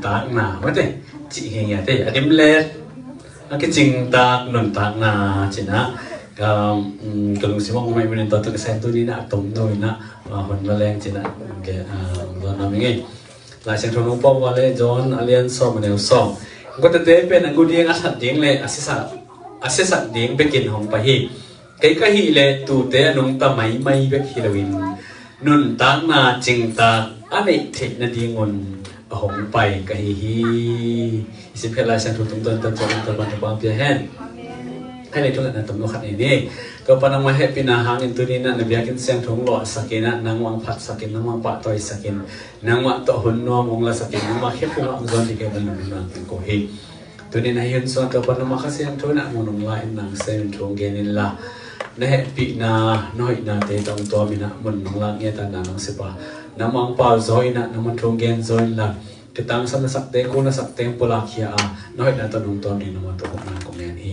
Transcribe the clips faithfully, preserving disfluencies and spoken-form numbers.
takna mate, cih hi ngiate a dim let a kicingtak nuntakna cinah, um, ka lungsim hong mai manin tua tu ka sen tuninah a tomno inah, uh, hun la leng cinah ke, uh, hong zawn nam i ngei. Lai Siangtho nong pau va le John a lian sawm a neu sawm. Gutate pen a gu ding a that ding le a siasak, a siasak ding bekin hong pai hi. Kei ka hih leh tuute a nungta maimai bek hi loin nuntakna cingtak a neih theih nadingun a hong pai ka hi hi. I simkhiat Lai Siangtho tungtawn tan cuan Topan thupha pia hen. Hei le thu le na tomno khat nei ni. Topa nangmah hehpihna hangin tuninah na biakinn siangtho hong luahsakinah nangmah hong phatsakin nangmah hong pahtawisakin nangmah tawh hun nuam hong lasakin nangmah khephungah hong zuan dikei ban lungdam ko hi. Tunin a hi hun sungah Topa nangmah Kha Siangtho inah mun hong la in nang sem in thu hong gen inla na hehpihna na hoihnate tawh hong tuam inah mun hong lak ngiat a na nong sipa nangmah hong pau zaw inah nangmah thu hong gen zaw inla kitangsam na sakte ko na sakte hong pulak khia a na hoihna tawh nong tuam ding nangmah tawh hopna kong ngen hi.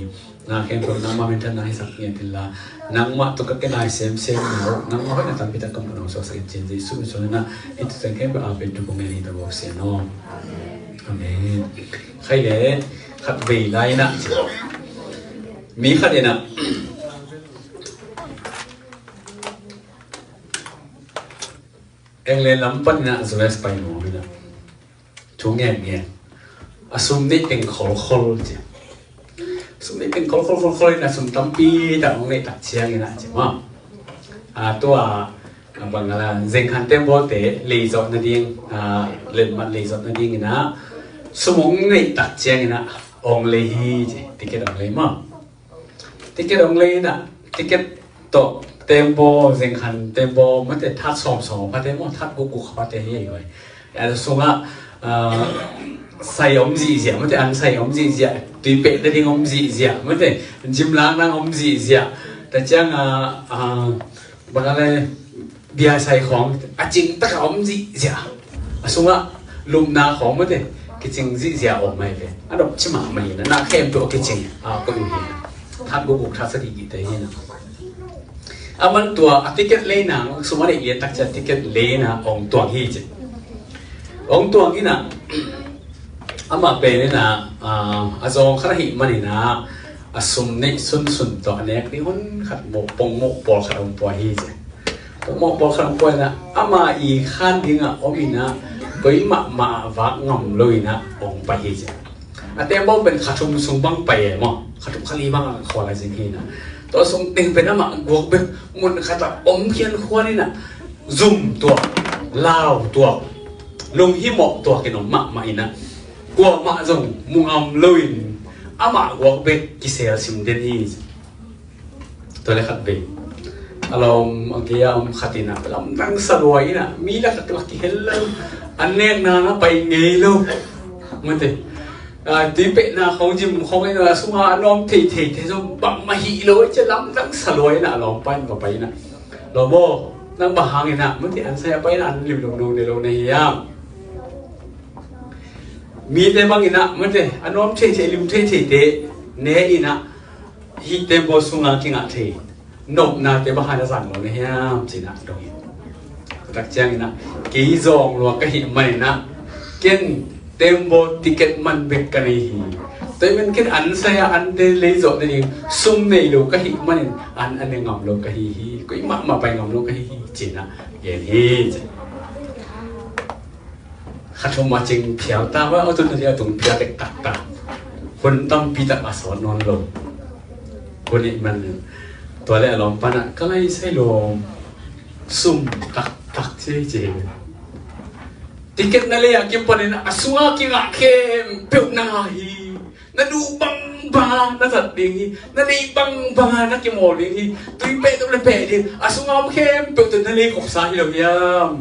Na khempeuh nangmah minthanna hisak ngiat inla nangmah tawh ka kinai semsem na uh nangmah hoihna tampi tak ka mun hong suaksak in cin Jesuh min suang inah hih thu teng khempeuh a pen thu kong ngen hi ta bo sian aw. Amen. Khai le khat vei lai inah mi khat inah England lam pan inah U S pai nuam inah thu ngen ngen a sum neih teng kholkhol ci. Sum neih teng kholkhol kholkhol inah sum tampi tak hong neih tak ciang inah ci maw. A tua a bang a la zengkhan tembawlte leizawh nading a letmat leizawh nading inah sum hong neih tak ciang inah hong lei hi ci. Ticket hong lei maw. Ticket hong lei inah ticket tawh tembaw zengkhan tembaw mate that sawmsawm a phate maw that gukguk a phate hi ei hoi. A sungah ah, sai om zihziah mate an sai om zihziah tuipeh nading om zihziah mate gym lak nang om zihziah ta ciang a ah, bang a le bia sai khawng a cing taka om zihziah a sungah lupna khawng mate kicing zihziah om mai ve. A dop ci mahmah hi na na khempeuh a kicing a koih uh hi na that gukguk that sagihgihte hi na. A man tua a ticket leina sum a neih lian tak ciah ticket leina hong tuang hi ci. Hong tuang hi na amah pen hi na a zawng khat ahih manin a a sum neih sunsun tawh a nek ding hun khat mawh pongmawh pawlkhat a om pua hi ci. Pongmawh pawlkhat a om pua inah ama i khan dingah om inah koi mahmah ah vak ngam lo inah hong pai hi ci. A tembaw pen kha thum sung bang pai e maw kha thum kha li bang a khual a zing hi inah tua sung teng pen amah guak bek mun khatah om khian khuan inah zum tuak lau tuak lunghimawh tuak in om mahmah inah kuamah zong mu ngam loin amah guak bek kisel sim den hi. Tua le khat vei a lawm a gei a om khat inah lamdang saluai inah mi lakah tua kihel lo an nekna na pai ngei lo mate. Tuipehna khong gym khong inah a sungah a nuam theithei zong bangmah hih lo i cia lamdang saluai inah a lawmpa in va pai inah lawm aw nang bang hang inah mate an sai a pai inah an lim lo no ne lo na hiam. Mite bang inah mate a nuam theithei lim theitheite ne inah hih tembaw sunga kingah thei nopnate bang hang na zang lo na hiam cinah dong in. Tua tak ciang inah kei zawng lua ka hih man inah ken tembaw ticket man bek ka nei hi. Tua i man ken an sai a ante leizawh nading sum nei lo ka hih manin an a ne ngam lo ka hi hi. Koi mahmah pai ngam lo ka hi hi cinah gen hi ci. Kha thum a cing phial ta va a tun a tung phial tek taktak hun tampi tak a sawt nawn lo. Hun ih man tua le a lawm panah ka lai sai lawm sum taktak ci ci hi. Ticket na lei a kipanin a sunga kingah khempeuh na ngah hi. Na duh bangbanga na zat ding hi. Na neih bangbanga na kimawl ding hi. Tui peh tuk le peh ding a sunga om khempeuh tun na lei khoksa hi lo hiam?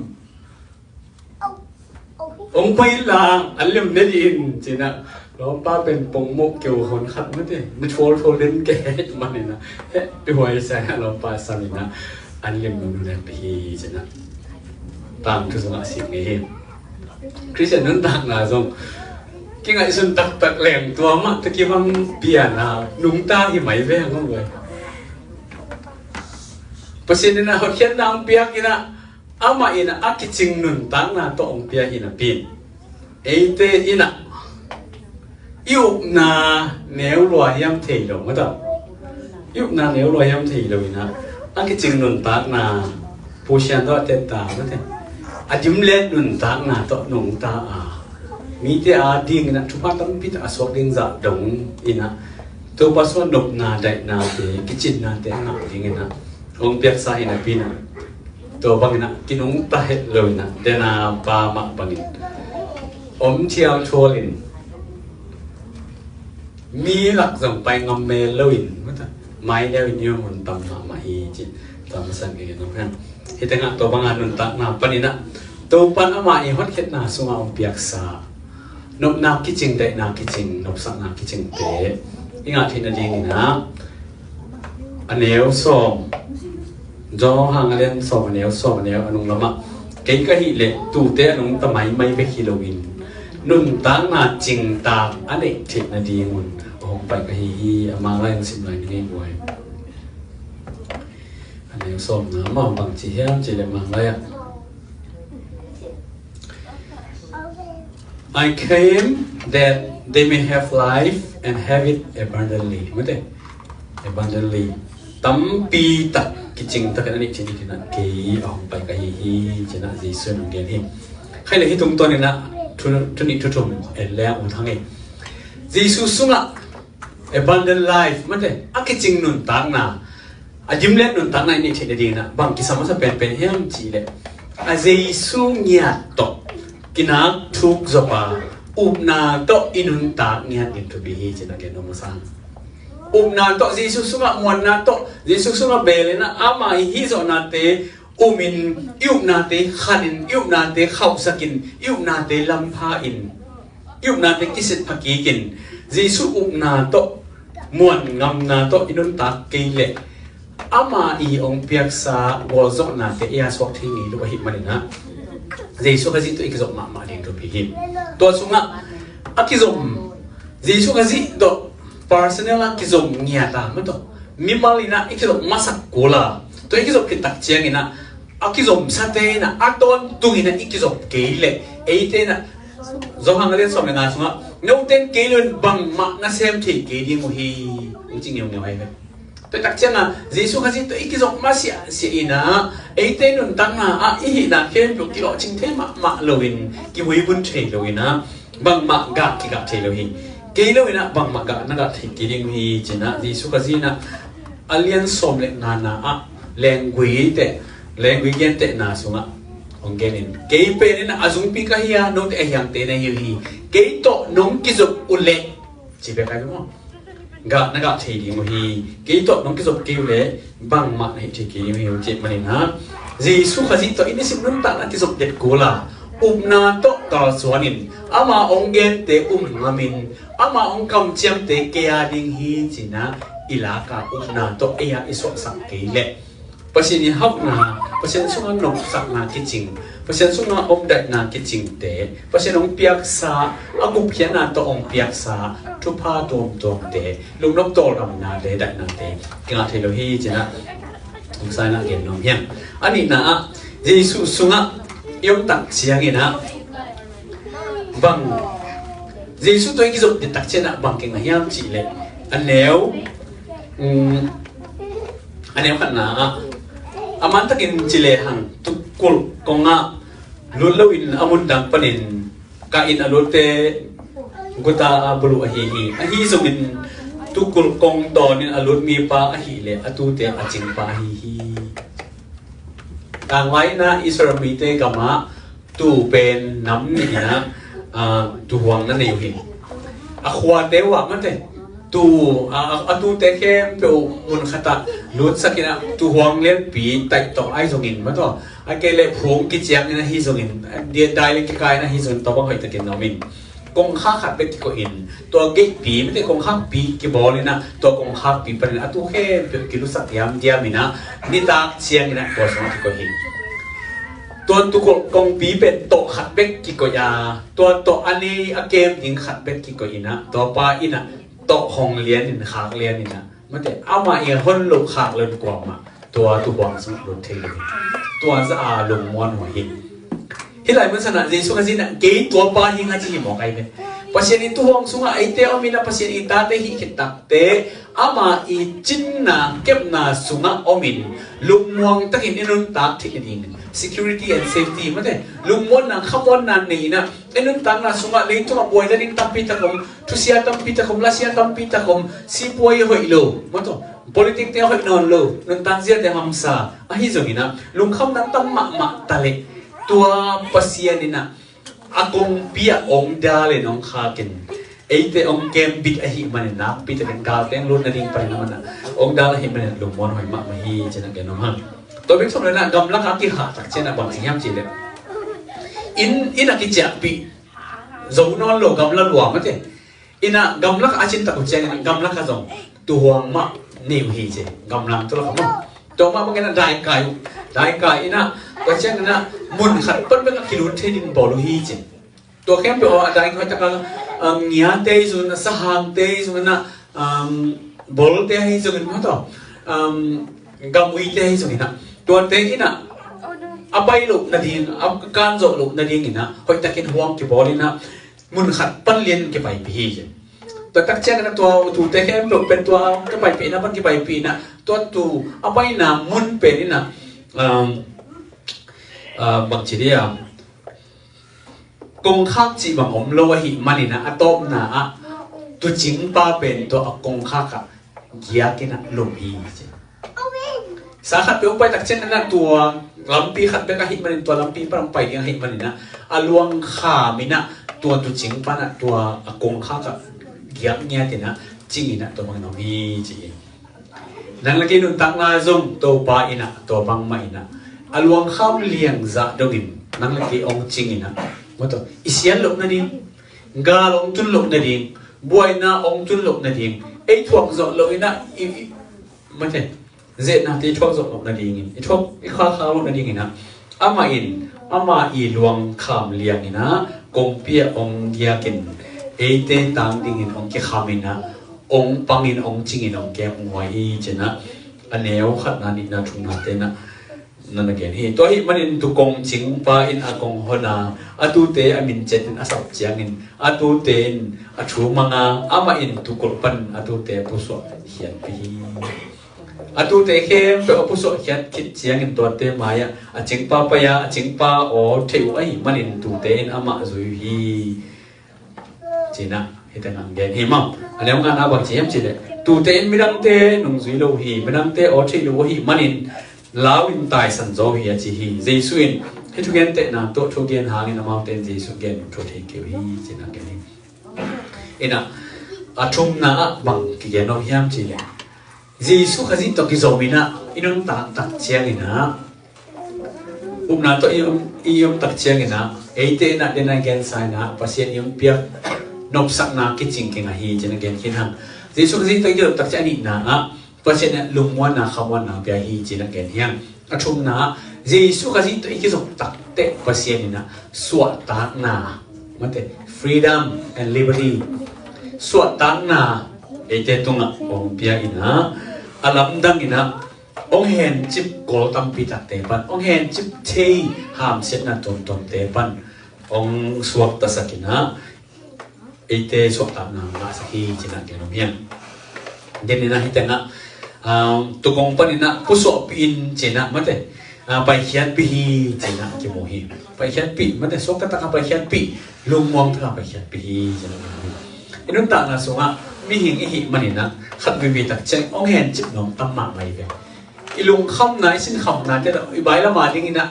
Hong pai inla an lim ne dih in cinah lawmpa pen pongmawh keu hon khat mate na thualthual den kei maninah heh pihuai sa inah lawmpa sam inah an lim nunu le pi hi cinah tangthu sungah sim ngei hi. Khristian nuntakna zong kingaihsun taktak leng tua mah takivang piana nungta hi mai ve hong vai. Pasian inah hotkhiatna hong piak inah amah inah a kicing nuntakna tawh hong pia hi napi in Eite in ah i upna neu lua hiam thei lo, mata, i upna neu lua hiam thei lo in ah, a kicing nuntakna Pu Sian tawh a tetta, mate, a dimlet nuntakna tawh nungta a, mite a dingin ah thupha tampi tak a suak ding zah dong in ah, Topa sungah nopna daihnate, kicinnate a ngah dingin ah hong piaksa hi napi in ah, tua bangin ah kinungta het lo in ah, dena pa mah bangin om thialthual in, mi lak zong pai ngam mel lo in, mata, mai neu in i hong hun tam mahmah hi, ci. Tua masa in ka gen nop hen. Hi tengah tua banga nuntakna panin ah, Topan ama i hotkhiatna sungah hong piaksa nopna kicing, daihna kicing, nopsakna kicingte i ngah theih nadingin ah, a neu sawm, Johan a lian sawm, a neu sawm, a neu a nung lamah, kei ka hih leh tute a nungta maimai bek hi loin, nuntakna cingtak a neih theih nadingun a hong pai ka hi hi. A mang lai hong sim lai ni ngei buai. A neu sawmna mah bang ci hiam cih leh mang lai ah, "I came that they may have life and have it abundantly." Mate, abundantly. Tampi tak, kicing takin a neih theih nadingin ah kei a hong pai ka hi hi, ci-in ah Jesuh in hong gen hi. Khaile, hih tungtawn in ah thu, thu nih thu thum en leng ut hang hi. Jesuh sungah abundant life, mate, a kicing nuntakna, a dimlet nuntakna i neih theih nadingin ah bang kisam masa penpen hiam cih leh, a Jesuh ngiat tawh kinak thuk zawpa upna tawh i nuntak ngiat ding thupi hi, ci-in ah gen nuam masa. Upna tawh, Jesuh sungah muanna tawh, Jesuh sungah beel in ah ama i hih zawhnate umin, i upnate khanin, i upnate khauhsakin, i upnate lampha in, i upnate kisit phakikin, Jesuh upna tawh, muan ngamna tawh i nuntak kei leh, ama i hong piaksa gualzawhnate ei a suak thei ngei lo ahih manin ah, Jesuh Khazih tawh i kizop mahmah ding thupi hi. Tua sungah a kizom, Jesuh Khazih tawh personal a kizom ngiat a, mate, mimal in ah i kizop masak kul a, tua i kizop khit tak ciangin ah, a kizomsate in ah a tawntungin ah i kizop kei leh, eite in ah, Johan a lian sawm le nga sungah, "Note in kei lo in bangmah na sem thei kei ding uh hi," hong ci ngeungeu hi ve. Tua tak ciangin ah Jesuh Khazih tawh i kizop masiahsiah in ah, eite nuntakna ah i hihna khempeuh kilawhcing thei mahmah loin, kihuibun thei lo in ah, bangmah gah kigah thei lo hi. Kei lo in ah bangmah gah na gah thei kei ding uh hi, ci-in ah Jesuh Khazih in ah a lian sawm le ngana ah lenggui teh, lenggui gentehna sungah hong genin, "Kei pen in ah a zungpi ka hi a, note a hiangte na hi uh hi. Kei tawh nong kizop uh leh," ci bek a hi maw, "gah na gah thei ding uh hi. Kei tawh nong kizop kei uh leh bangmah na hih thei kei ding uh hi," hong cih manin ah, Jesuh Khazih tawh i nisim nuntakna kizop det kul a, upna tawh kalsuanin, ama hong gente um ngamin, ama hong kamciamte kei a ding hi, ci-in ah i lak a, upna tawh ei a i suahsak kei leh, Pasian i hauhna, Pasian sungah nopsakna kicing, Pasian sungah omdaihna kicingte, Pasian hong piaksa, a gupkhiatna tawh hong piaksa thupha tuamtuamte, lungnop tawldamnate, daihnate kingah thei lo hi, ci-in ah hong sa in ah gen nuam hi hang. A nihna ah, Jesuh sungah i om tak ciangin ah bang, Jesuh tawh i kizop ding tak ciangin ah bang kingah hiam cih leh, a neu, um, a neu khatna ah, a mantakin ci lehang tukulh kongah lut loin a mundang panin Kain a lutte guta a buluh ahi hi. Ahi zongin tukulh kong tawnin a lut mipa ahih leh a tute a cingpa ahi hi. Tangvaina Israel mite gamah tuu pen nam nih in ah, ah, tuuhuang na nei uh hi. A khuate uh ah, mate, tuu, a, a, a tute khempeuh mun khatah lutsak in ah, tuuhuang lianpi taih tawh ahi zongin, mate, a kei leh phung kiciang in ahi zongin, a dia dai le kikai in ahi zongin, tua bang hoih takin na om in, kongkhak khat bek kikoih in, tua geihpi, mate, kongkhakpi kibawl in ah, tua kongkhakpi panin a tuu khempeuh kilusak diamdiam in ah, nitak ciangin ah tua sungah kikoih hi. Tua tukulh kongpi pen tawh khat bek kikoih a, tua tawh a nei a kem ding khat bek kikoih in ah, tua pa in ah tawh hong lian in, khak lian in ah, mate, amah i hon loh khak lo in kuamah tua tuuhuang sungah lut thei lo hi. Tua zah a lungmuan uh hi. Hih lai mun sanah Jesu Khazih inah kei tua pa hi ing a ci hi mawk ahi ve. Pasian i tuuhuang sungah eite om inah Pasian i tate hih khit takteh ama i cinna kepna sungah om in lungmuang takin i nuntak theih nading security and safety mate lungmuanna khamuanna nei inah i nuntakna sungah leitungah buai nading tampi tak om, thusia tampi tak om, lasia tampi tak om, sipuai a hoih lo mate politic te a hoih nawn lo, nuntak ziate hamsa ahi zongin ah lungkhamna tam mahmah ta leh tua Pasian inah a kongpi ah ong dal in ong khakin eite ong kembit ahih manin nakpi takin galteng lut nading panin a manah ong dal ahih manin lungmuan hoih mahmah hi ci-in a gen om hang. Tua bek sawm lo inah gamlak a kikhah tak ciangin a bang ci hiam cih leh inn, inn a kiciahpih zo nawn lo gamla lua mate. Inah gamlak a cin tak uh ciangin gamlak a zong tuuhuang mah nei uh hi ci. Gamlang tu lak a mah tua mah bangin ah daikai uh, daikai inah tua ciangin ah mun khat pan bek a kilut thei ding bawl uh hi ci. Tua khempeuh a daikai taka ngiate hi zongin ah, sahangte hi zongin ah, bolte hi zongin mah tawh gamuite hi zongin ah tuate inah a pai loh nading, a kan zawh loh nading inah hoihtakin huang kibawl inah mun khat pan lian kipaipih hi ci. Tua tak ciangin ah tua tuute khempeuh pen tua kipaipihna pan kipaipihna tua tu a paina mun pen inah bangci dia kongkhak cih bang om lo ahih manin ah a tawpna ah tuucingpa pen tua a kongkhak ah giak inah lum hi ci. Sa khat peuh pai tak ciangin ah tua lampi khat bek ahih manin tua lampi pan pai ding ahih manin ah a luangkham inah tua tuucingpa inah tua a kongkhak ah giak ngiat inah cing inah tua bangin om hi ci hi. Nang le kei nuntakna zong Topa inah tua bangmah inah a luangkham liangzah dongin nang le kei ong cing inah mate i siat loh nading, gal ong tun loh nading, buaina ong tun loh nading, ei thuak zawh loh inah i mate zehnate i thuak zawh loh nadingin i thuak i khakha loh nadingin ah amah in ama i luangkham liang inah kongpi ah ong giakin eite tang dingin ong kikham inah ong pangin ong cingin ong kemhuai hi ci-in ah a neu khatna nihna thumna te inah na na gen hi. Tua ahih manin tu kongcingpa in a kong hon a a tute a min ciatin a sap ciangin a tute in a thu mang a amah in tu kulh pan a tute pusuah khiatpih hi. A tute khempeuh a pusuah khiat khit ciangin tuate mai-ah a cingpa pai-a a cingpa aw theih uh ahih manin tute in amah zui uh hi. Ci-in ah hih tengah gen hi maw. A neu ngana bang ci hiam cih leh tute in midangte nungzui lo uh hi, midangte aw theih lo uh ahih manin lau in taisan zaw uh hi a ci hi. Jesu in hih thugentehna tawh thugen hangin amaute in Jesu gen thu thei kei uh hi ci-in ah gen hi. Inah a thumna ah bang kigen om hiam cih leh Jesu Khazih tawh kizom inah i nuntak tak ciangin ah upna tawh i om, i om tak ciangin ah eite inah den a gensa inah Pasian i hong piak nopsakna kicing kingah hi ci-in a gen khin hang. Jesu Khazih tawh i kizom tak ciang a nihna ah Pasian inah lungmuanna khamuanna pia hi ci-in a gen hi hang. A thumna ah Jesu Khazih tawh i kizom takteh Pasian inah suahtakna mate freedom and liberty suahtakna eite tungah hong pia inah a lamdang inah hong hencip kawl tampi takte pan hong hencip thei hamsiatna tuamtuamte pan hong suaktasak inah eite suahtakna ngahsak hi ci-in ah gen om hi hang. Den inah hih tengah tukong pan inah pusuahpih in ci-in ah mate paikhiatpih hi ci-in ah kimu hi. Paikhiatpih mate suakta takah paikhiatpih, lungmuang takah paikhiatpih hi ci-in ah kimu hi. I nuntakna sungah mihing i hih man inah khat veve tak ciang hong hencip nuam tam mahmah hi ve. I lungkhamna i sinkhamnate i bai lam a ding inah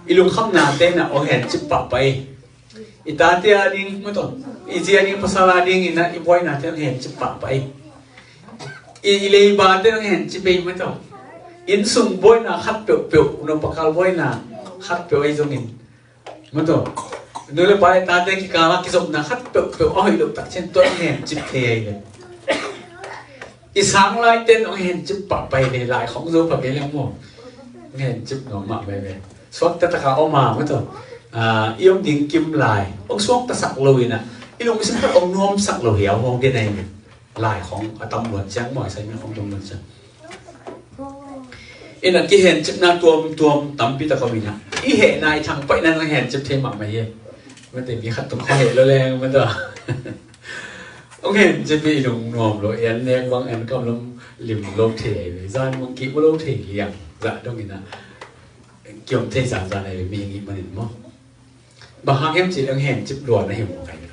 i lungkhamnate inah hong hencip pahpah hi. I tate a ding mate i zi a ding pasal a ding inah i buainate hong hencip pahpah hi. I, i leibate hong hencip hi mate. Innsung buaina khat peuhpeuh, nopakal buaina khat peuh ahi zongin mate nu le pa le tate kikala kizopna khat peuhpeuh a hoih loh tak ciang tua hong hencip thei ahi ve. I sang laite hong hencip pahpah hi ve, lai khong zo pah ve leng maw. Hong hencip nuam mah ve ve. Suakta takah om a mate i om ding kim lai hong suaktasak lo inah i lungsim khat hong nuamsak lo hiau hong den ahi ve. Lai khong a tam luat ciang maw, a sai mi khong tam luat ciang Ina kihencipna tuamtuam tampi tak om ina, i hehna i thangpaihna nang hencip thei mahmah hi. Mate, mi khat tung kha heh lo leng mate. Hong hencip i lungnuam lo, i an nek bang an kam lam lim lo thei, zan bang kih lo thei liang zah dong ina, kiom thei zanzan ahi mi hi manin maw. Bang hang hiam cih leh hong hencip lua na hi mawk ahi.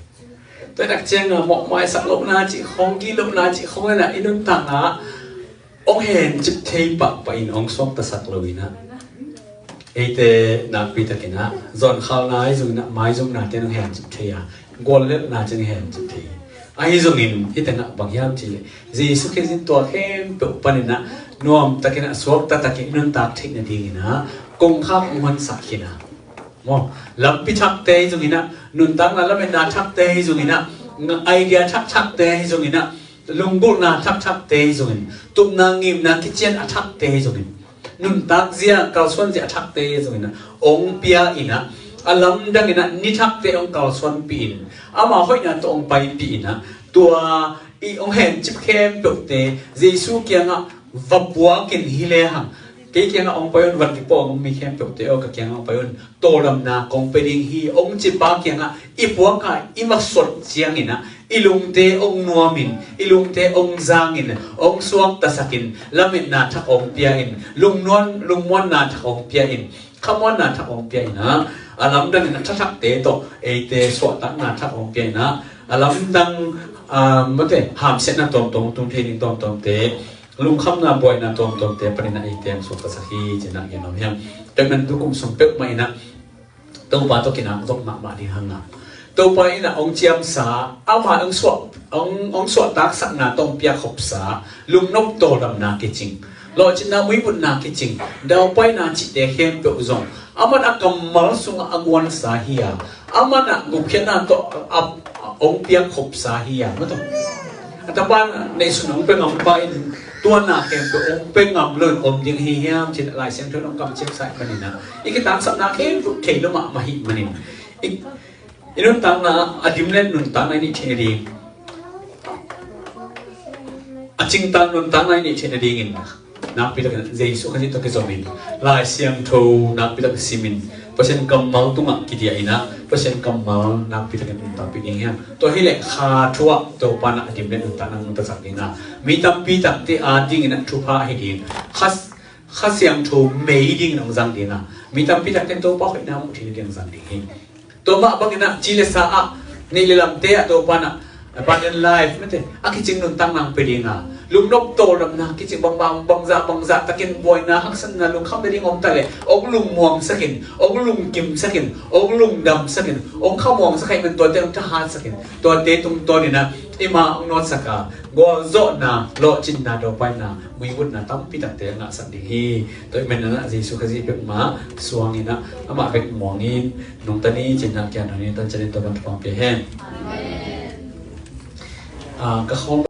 Tua nak ciang a mawhmaisak lohna cih khong, gih lohna cih khong le na i nuntakna hong hencip thei pahpah in hong suaktasak lo ina, eite nakpi takin a zonkhalna ahi zongin a maizumna te hong hencip thei a, guallelhna cih hong hencip thei. Ahi zongin hih tengah bang hiam cih leh Jesu Khrist in tua khempeuh panin a nuam takin a suakta takin nuntak theih nadingin a kongkhak hong honsak khin a, maw, lampi thakte hi zongin a, nuntakna lametna thakte hi zongin a, idea thakthakte hi zongin a, lunggulhna thakthakte hi zongin, tupna ngimna kician a thakte hi zongin, nuntak zia kalsuan zia a thakte hi zongin a hong pia in a, a lamdang in a ni thakte hong kalsuanpih in, ama hoihna tawh hong paipih in a, tua i hong hencip khempeuhte Jesu kiangah va puak in hi lehang, kei kiangah hong pai un, van kipuak hong mi khempeuhte aw, ka kiangah hong pai un, tawldamna kong pia ding hi hong ci pa kiangah i puak a i va sot ciangin a, i lungte hong nuam in, i lungte hong zang in, hong suaktasak in, lametna thak hong pia in, lungnuan, lungmuanna thak hong pia in, khamuanna thak hong pia in a, a lamdang in a thathakte tawh eite suahtakna thak hong pia in a, a lamdang, ah, mate, hamsiatna tuamtuam tung thei ding tuamtuamte, lungkhamna buaina tuamtuamte panin a eite hong suaktasak hi cih na gen om hiam? Tua man tu kum sung peuhmah in a Topa tawh kinak zong mahmah ding hang a, Topa in a hong ciamsa, ama hong suah, hong, hong suahtaksakna tawh hong piakkhopsa lungnop tawldamna kicing, lawhcinna muibutna kicing, daupaina cihte khempeuh zong aman a kammal sungah a guansa hi a, aman a gupkhiatna tawh a, a, a hong piakkhopsa hi a, maw tawh. A tapa in a neihsun hong pia ngampa in tua na khempeuh hong pia ngam lo in om ding hi hiam cih Lai Siangtho in hong kamciamsa ahih manin a, i kitangsapna khempeuh thei lo mahmah ahih manin i, i nuntakna a dim le nuntakna i neih theih nading, a cingtang nuntakna i neih theih nadingin nakpi takin Jesu Khazih tawh kizomin, Lai Siangtho nakpi takin simin, Pasian kammal tungah kidiah in a, Pasian kammal nakpi takin nuntakpih ding hiam? Tua hileh kha thu ah Topa in a dim le nuntakna nungta zang ding a, mi tampi takte a dingin a thupha ahi ding, Kha, Kha Siangtho mei dingin hong zang ding a, mi tampi takte in Topa hoihna muh theih nading hong zang ding hi. Tua mah bangin a ci le sa ah, neih le lamte ah Topa in a abundant life, mate, a kicing nuntakna hong pia ding a, lungnop tawldamna kicing, bang, bang, bangzah bangzah takin buaina, haksatna, lungkham nading om ta leh hong lungmuangsak in, hong lungkimsak in, hong lungdamsak in, hong khamuangsak ahih man tuate hong thahatsak in, tuate tungtawn in a i ma hong nawtsak a, gualzawhna, lawhcinna, daupaina, muibutna tampi takte a ngahsak ding hi. Tua ahih man a Jesu Khazih bek mah suang in a, amah bek muang in nungta ni cih na kian hong in, tan cianin Topa in thupha hong pia hen. Ah, ka khawm